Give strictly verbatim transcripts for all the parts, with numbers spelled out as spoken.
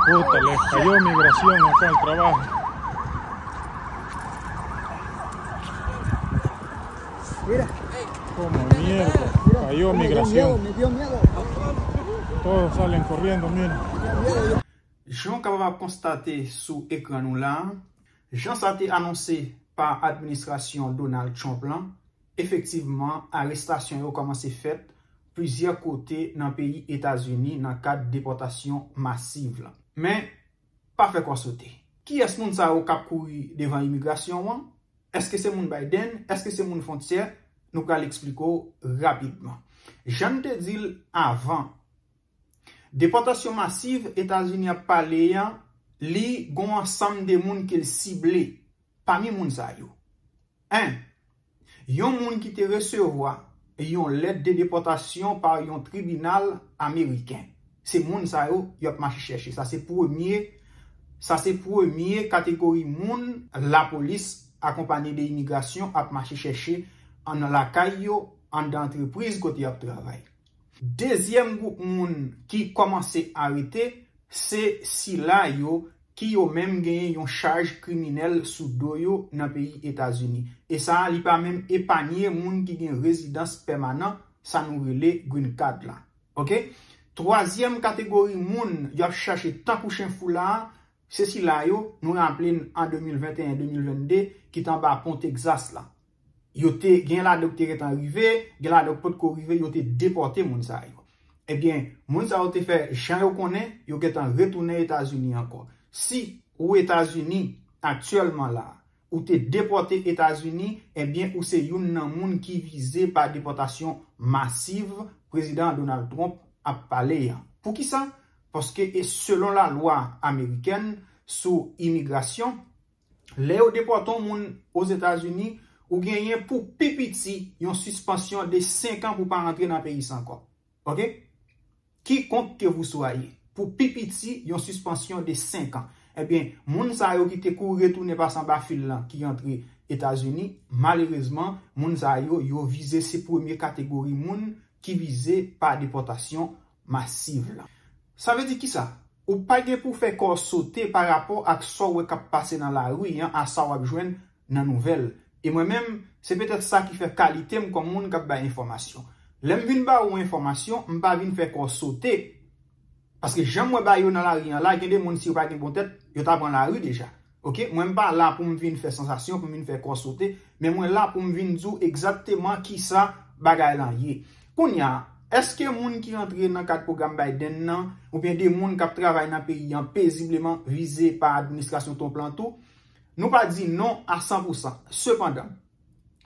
Puta, les falló migración acá al trabajo. Mira. Como mierda, falló migración. Todos salen corriendo, mira. Jan w kapab ap konstate sou ekran nou la, jan sa te anonse pa administrasyon Donald Trump lan, efektivman, arestasyon yo kòmanse fèt plizyè kote nan peyi Etazini nan kad depòtasyon masiv la. Men, pa fè kò sote. Kiyès moun sa yo k ap kouri devan imigrasyon an? Èske se moun Biden? Èske se moun fwontyè? Nou pral eksplike w rapidman. Jan n te di l avan, depòtasyon masiv Etazini ap pale a, li gon ansanm de moun ke l sible. Pami moun sa yo, en, yon moun ki te resevwa yon lèt de depòtasyon pa yon tribinal ameriken. Se moun sa yo y ap mache chèche. Sa se premye, sa se premye kategori moun lapolis akonpanye de imigrasyon ap mache chèche anndan lakay yo, anndan antrepriz kote y ap travay. Dezyèm gwoup moun ki kòmanse arete, se sila yo ki yo menm genyen yon chaj kriminèl sou do yo nan peyi Etazini. E sa a, li pa menm epanye moun ki gen rezidans pèmanan, sa nou rele green card la. Oke? Twazyèm kategori moun y ap chache tankou chen fou la a, se sila yo, nou raple n an de mil venteyen, de mil vennde, ki t anba pon Tegzas la. Yo te, gen ladan k te gentan rive, gen ladan k potko rive, yo te depòte moun sa yo. Ebyen, moun sa yo te fè jan yo konnen, yo gentan retounen Etazini ankò. Si ou Etazini aktyèlman la, ou te depòte Etazini, ebyen, ou se youn nan moun ki vize pa depòtasyon masiv Prezidan Donald Trump ap pale a. Poukisa? Paske e selon lalwa amerikèn sou imigrasyon, lè yo depòte yon moun Ozetazini, ou genyen pou pi piti yon sispansyon de senk an pou pa rantre nan peyi sa ankò. Oke? Quiconque que vous soyez, pou pi piti yon sispansyon de senk an. Ebyen, moun sa yo ki te kouri retounen pase anba fil lan ki antre Etazini, malerezman, moun sa yo, yo vize se premye kategori moun ki vize pa depòtasyon masiv la. Sa vle di kisa? Ou pa gen pou fè kò w sote pa rapò ak sa w wè k ap pase nan lari an, a sa w ap jwenn nan nouvèl. E mwen menm, se petèt sa ki fè kalite m kòm moun k ap bay enfòmasyon. Lè m vin ba ou enfòmasyon, m pa vin fè kò w sote. Paske jan m wè bagay yo nan lari an la, gen de moun, si yo pa gen bon tèt, yo ta pran lari deja. Oke? Mwen, m pa la pou m vin fè sansasyon, pou m vin fè kò w sote, men mwen la pou m vin di w egzakteman kisa bagay lan ye. Kounye a, èske moun ki rantre nan kad pwogram Biden nan, oubyen de moun k ap travay nan peyi an, pezibleman vize pa administrasyon Trump lan tou? Nou pa di non a san pou san. Sepandan,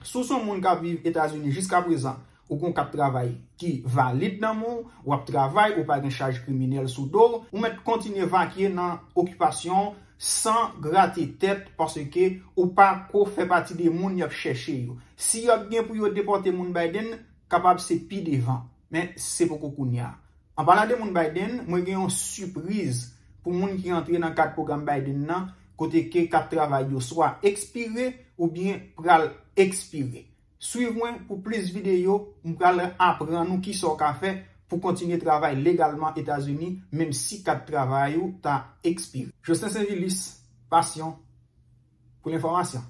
si w se yon moun k ap viv Etazini jiskaprezan, ou gon kat travay ki valid nan men w, w ap travay, ou pa gen chaj kriminèl sou do w, ou mèt kontinye vakye nan okipasyon w san grate tèt, paske ou pa ko fè pati de moun y ap chèche yo. Si y ap gen pou yo depòte moun Biden, kapab se pi devan, men se poko kounye a. An palan de moun Biden, mwen gen yon sipriz pou moun ki antre nan kad pwogram Biden nan, kote ke kat travay yo swa ekspire oubyen pral ekspire. Swiv mwen pou plis videyo, m pral aprann ou kisa w ka fè pou kontinye travay legalman Etazini, menm si kat travay ou ta ekspire. Jocelyn Sainvilus, Passion, pou lenfòmasyon.